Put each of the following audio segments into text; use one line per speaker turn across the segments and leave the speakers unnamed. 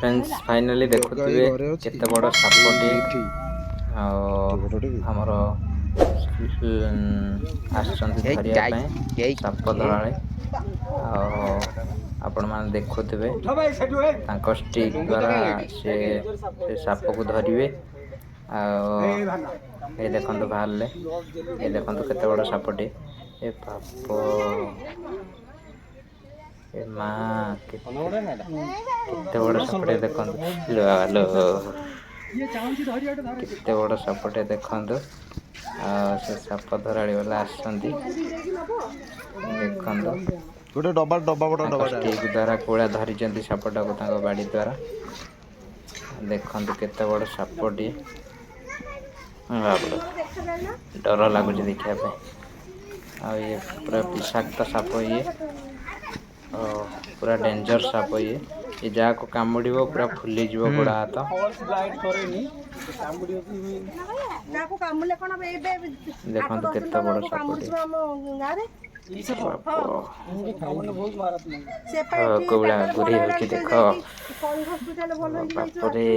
Friends, finally
Jaga ଏଇ
ଦେଖୁଥିବେ
ଘରେ ଅଛି।
କେତେ ବଡ଼ ସାପଟିଏ।
ଏଇଠି।
ଆଉ
ବଡ଼ଟେ ବି।
ଆମର ଆସିଛନ୍ତି
ଏଇ
ଧରିବା
ଯାଇ
ପାଇଁ
ଏଇ
ସାପ ଧରାଳି। ଆଉ ଆପଣମାନେ ଦେଖୁଥିବେ, ତାଙ୍କ ଷ୍ଟିକ୍ ଦ୍ୱାରା ସେ ସେ ସାପକୁ ଧରିବେ। ଆଉ ଏ ଦେଖନ୍ତୁ, ବାହାରିଲେ। ଏ ଦେଖନ୍ତୁ, କେତେ ବଡ଼ ସାପଟି। ଏ ବାପ, ଏ ମା, କେତେ କେତେ ବଡ଼ ସାପଟେ ଦେଖନ୍ତୁ। ଲୋ ଲୋ, କେତେ ବଡ଼ ସାପଟେ ଦେଖନ୍ତୁ। ଆଉ ସେ ସାପ ଧରାଳି ବାଲା ଆସିଛନ୍ତି, ଦେଖନ୍ତୁ।
ଗୋଟେ ଡବା, ଡବା, ବଡ଼
ତାଙ୍କ
ଡବାଟା।
ଷ୍ଟିକ୍ ଦ୍ୱାରା କୋଳା ଧରିଛନ୍ତି ସାପଟାକୁ, ତାଙ୍କ ବାଡ଼ି ଦ୍ୱାରା। ଦେଖନ୍ତୁ, କେତେ ବଡ଼ ସାପଟିଏ। ବାପରେ, ଡର ଲାଗୁଛି ଦେଖିବା ପାଇଁ। ଆଉ ଇଏ ପୁରା ବିଷାକ୍ତ ସାପ ଇଏ, ଆଉ ପୁରା ଡେଞ୍ଜର ସାପ ଇଏ। ଇଏ ଯାହାକୁ କାମୁଡ଼ିବ, ପୁରା ଫୁଲିଯିବ ଗୋଡ଼ ହାତ।
କାହାକୁ କାମୁଡ଼ିଲେ କଣ ହବ? ଏବେ 8
ଦେଖନ୍ତୁ,
10 ଦିନ
କେତେ
ତଳେ
ବଡ଼
ଜଣକୁ
ସାପଟିଏ।
କାମୁଡ଼ିଛି ଆମ ଗାଁରେ।
ବାପ।
ସେ ପା ଏଠି
କୋଉ ଭଳିଆ
ଜାଗାରେ ଭଲ
ଗୁରେଇ
ହେଲାଣି
ହଉଛି
ସେ
ଦେଖ।
ଯାଇକି କଳିଙ୍ଗ ହସ୍ପିଟାଲ ଭଲ ହେଇକି ଯାଇଛୁ।
ବାପରେ।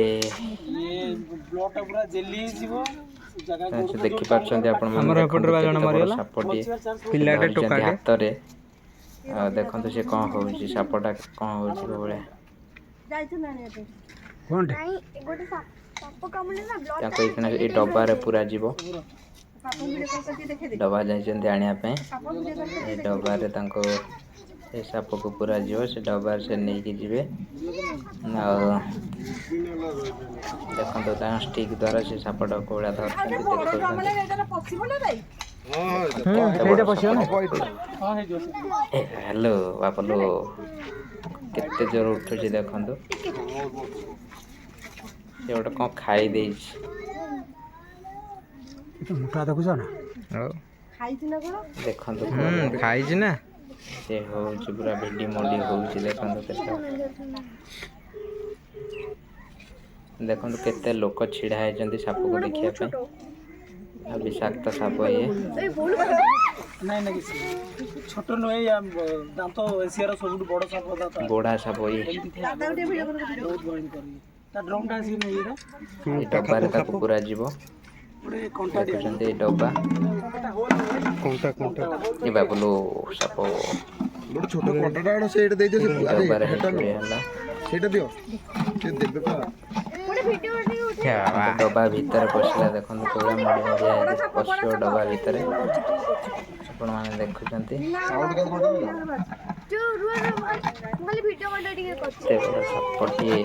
ସେ ଦେଖିପାରୁଛନ୍ତି ଆପଣମାନେ?
ଆମର
ଦେଖନ୍ତୁ,
ଏପଟରେ ବା ଜଣେ
କେତେ ବଡ଼
ମରିଗଲା।
ସାପଟିଏ ସେ
ପିଲାଟେ,
ଧରିଛନ୍ତି
ଟୋକାଟେ।
ହାତରେ। ଆଉ ଦେଖନ୍ତୁ, ସେ କ'ଣ ହଉଛି, ସାପଟା କ'ଣ ହଉଛି କୋଉ ଭଳିଆ।
ଯାଇଥିଲୁ ଆଣିବା ପାଇଁ।
କଣଟେ?
ଗୋଟେ ସାପ କାମୁଡ଼ିଲେ ନା ବ୍ଲଡ୍
ତାଙ୍କୁ ଏଇଖିଣା ଏଇ ଡବାରେ ପୁରା ଯିବ।
ପାପ ଭିଡ଼ିଓ କଲ୍ କରିକି ଦେଖେଇଦେ।
ଡବା ଯାଇଛନ୍ତି ଆଣିବା ପାଇଁ।
ପାପ ଭିଡ଼ିଓ କଲ୍
ଏ
କରିକି ଦେଖେଇଦେ।
ଡବାରେ ତାଙ୍କୁ ସେ ସାପକୁ ପୁରା ଯିବ। ସେ ଡବାରେ ସେ ନେଇକି ଯିବେ। ଆଉ ଦେଖନ୍ତୁ, ତାଙ୍କ ଷ୍ଟିକ୍ ଦ୍ୱାରା ସେ ସାପଟାକୁ କୋଉ ଭଳିଆ ଧରୁଛନ୍ତି,
ବଡ
ଦେଖାଉଛନ୍ତି।
କାମୁଡ଼ିଲେ ଏଇଟା ପଶିବ ନା ଭାଇ?
ଦେଖନ୍ତୁ, କେତେ
ସେଇଟା
ବଡ଼
ପଶିବ ନା।
ସାପଟେ। ଏ ହ୍ୟାଲୋ, ବାପଲୋ, କେତେ ଜୋର ଉଠୁଛି ଦେଖନ୍ତୁ। ସେ ଗୋଟେ କ'ଣ ଖାଇ ଦେଇଛି।
ମୁଟା ଦେଖୁଛ ନା?
ଆଉ
ଖାଇଛି ନା କଣ?
ଦେଖନ୍ତୁ,
ହୁଁ
କୋଉ ଭଳିଆ
ଖାଇଛି ନା।
ସେ ହଉଛି, ପୁରା ଭିଡି ମୋଡି ହଉଛି। ଦେଖନ୍ତୁ କେତେ, ଦେଖନ୍ତୁ କେତେ ଲୋକ ଛିଡ଼ା ହେଇଛନ୍ତି ସାପକୁ ଦେଖିବା ପାଇଁ। ଆଉ ବିଷାକ୍ତ ସାପ ଇଏ।
ନାଇଁ ନାଇଁ, କିଛି ଛୋଟ ନୁହେଁ। ୟା ଦାନ୍ତ ଏସିଆର ସବୁଠୁ ବଡ଼ ସାପ ଦାନ୍ତ।
ବୋଡ଼ା ସାପ ଇଏ।
ଏମିତି ଥାଏ।
ଦାଦାକୁ ଟିକେ ଭିଡ଼ିଓ କଲ୍ କରିଦେ।
ବହୁତ ଭୟଙ୍କର ଇଏ। ତା ଡ୍ରମ୍ଟା ଆସିକି ନେଇ ଏଇଟା
ଏ ଡବାରେ ତାକୁ ପୁରା ଯିବ।
ଗୋଟେ କଣ୍ଟା।
ଦେଖୁଛନ୍ତି ଏଇ ଡବା।
କଣ୍ଟା, କଣ୍ଟା।
ଏ ବାବୁଲୋ, ସାପ।
ଗୋଟେ ଛୋଟ କଣ୍ଟାଟା ଆଣ, ସେଇଟା ଦେଇଦିଅ ସେ।
ଏଇ
ଆରେ
ଡବାରେ
ହେଟା
ପୁରେଇ
ନୁହଁ।
ହେଲା।
ସେଇଟା ଦିଅ, ସେ ଦେବେ ପା।
ଗୋଟେ ଭିଡ଼ିଓ ଟିକେ ଉଠେଇ।
ଦେଖନ୍ତୁ, ଡବା ଭିତରେ ପଶିଲା। ଦେଖନ୍ତୁ, କୋଉଭଳିଆ ମୋଡ଼ି ମୋଡ଼ିଆ ହେଇକି ପଶିବ ଡବା ଭିତରେ। ଆପଣମାନେ ଦେଖୁଛନ୍ତି।
ସାଉଣ୍ଡ କେମିତି କରିଦେବି?
ଯୋଉ ରୁହ ରୁହ, ମୁଁ ଖାଲି ଭିଡ଼ିଓ କଲ୍ଟା ଟିକେ କରୁଛି।
କେତେ ବଡ଼ ସାପଟିଏ।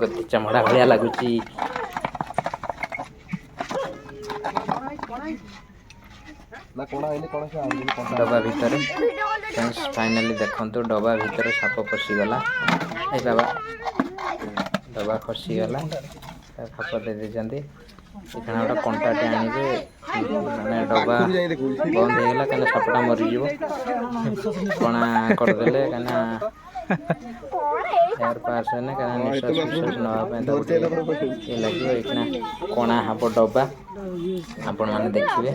ଗତି ଚମଡ଼ା ଭଳିଆ ଲାଗୁଛି।
ନା, କଣା ହେଇନି, କଣା ସେ ଆଣିନି କଣ୍ଟା।
ଡବା ଭିତରେ।
ଭିଡ଼ିଓ କଲ୍ଟା ଟିକେ
ଫ୍ରେଣ୍ଡସ୍,
ଉଠାଅ।
ଫାଇନାଲି ଦେଖନ୍ତୁ, ଡବା ଭିତରେ ସାପ ପଶିଗଲା। ଏ ବାବା, ଡବା ଖସିଗଲା। ଖାପ ଦେଇ ଦେଇଛନ୍ତି। ଏখানে ଗୋଟେ କଣ୍ଟାଟେ ଆଣିବେ, ମାନେ ଡବା
ପାଖରୁ ଯାଇ ଦେଖୁଛି।
ବନ୍ଦ ହେଇଗଲା, କାହିଁକିନା ସାପଟା ମରିଯିବ କଣା କରିଦେଲେ। କାହିଁକିନା
କଣ ଏଇ
ଏୟାର ପାସ୍ ହେଲେ, କାହିଁକିନା
ହଁ,
ନିଶ୍ୱାସ
ଏତେ
ଫିଶ୍ୱାସ ନେବା ପାଇଁ ତାକୁ
ଧରି ସାରିଲା
ଟିକେ
ପରେ ପଶିବ।
ଇଏ ଲାଗିବ। ଏଇଖିଣା କଣା ହବ ଡବା, ଆପଣମାନେ ଦେଖିବେ।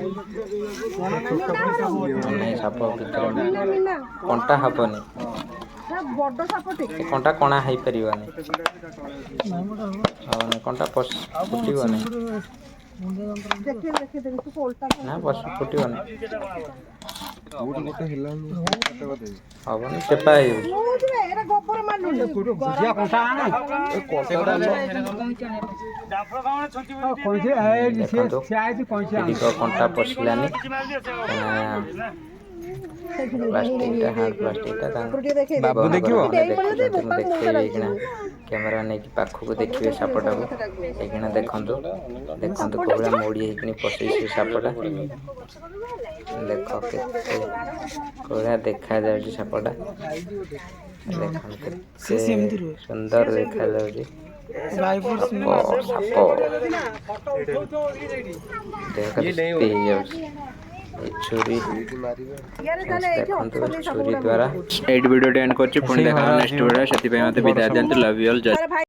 ମାନେ ସାପ ଭିତରେ
ମିନା, ମିନା।
କଣ୍ଟା ହବନି।
ବଡ ସାପଟେ।
ଏ କଣ୍ଟା କଣା ହେଇପାରିବନି, ହବନି କଣ୍ଟା, ପଶି ଫୁଟିବନି।
ଦେଖେ ଦେଖେ ଦେଖେ, ତୁ ଓଲଟା।
ନା, ପଶି ଫୁଟିବନି।
କୋଉଠି ଗୋଟେ ହେଲାନି, କେତେ କରିଦେବି।
ହବନି, ଚେପା ହେଇଯାଉଛି।
ମୁଁ ଯିବେ, ଏଇଟା ଗୋବର ମାଲୁନି।
କଣ୍ଟା ଆଣେ।
ଏ କଣ୍ଟାଟା ଆଣ।
ଦେଖନ୍ତୁ, ଏଠିକ କଣ୍ଟା ପଶିଲାନି, ପ୍ଲାଷ୍ଟିକଟା, ହାର୍ଡ ପ୍ଲାଷ୍ଟିକଟା ତାଙ୍କ
ଟିକେ ଦେଖେଇ ଦେ।
ବାବୁ
ବନ୍ଦ
ଦେଖିବ?
କରାଗଲା। ଦେଖୁଛନ୍ତି, ମୁଁ ଦେଖେଇବି ଏଇଖିଣା। କ୍ୟାମେରା ନେଇକି ପାଖକୁ ଦେଖିବେ ସାପଟାକୁ ଏଇଖିଣା। ଦେଖନ୍ତୁ, ଦେଖନ୍ତୁ, କୋଉ ଭଳିଆ ମୋଡ଼ି ହେଇକିନି ପଶିଛି ସେ ସାପଟା। ଦେଖ, କେତେ କୋଉ ଭଳିଆ ଦେଖାଯାଉଛି ସାପଟା। ଦେଖନ୍ତୁ, କେତେ ସୁନ୍ଦର ଦେଖାଯାଉଛି ସାପ। ସାପ ଦେହ ଖାଲି ଶୀତେଇ ହେଇଯାଉଛି। ଏ ଛୁରୀ
ସେଇଠି ମାରିବେ।
ଇଆରେ ତାହେଲେ ଏଇଠି
ଦେଖନ୍ତୁ,
ଅଛନ୍ତି ସାପ
ଛୁରୀ
ଗୁଡା।
ଦ୍ୱାରା ଏଇଠି ଭିଡ଼ିଓଟି ଏଣ୍ଡ କରୁଛି। ପୁଣି
ସେଇ
ଦେଖା
ଘରେ
ନେକ୍ସଟ
ଅଛି
ଭିଡ଼ିଓ। ସେଥିପାଇଁ ମୋତେ
ବଡ଼
ବିଦାୟ
ସାପ।
ଦିଅନ୍ତୁ। Love you all.
ଭାଇ।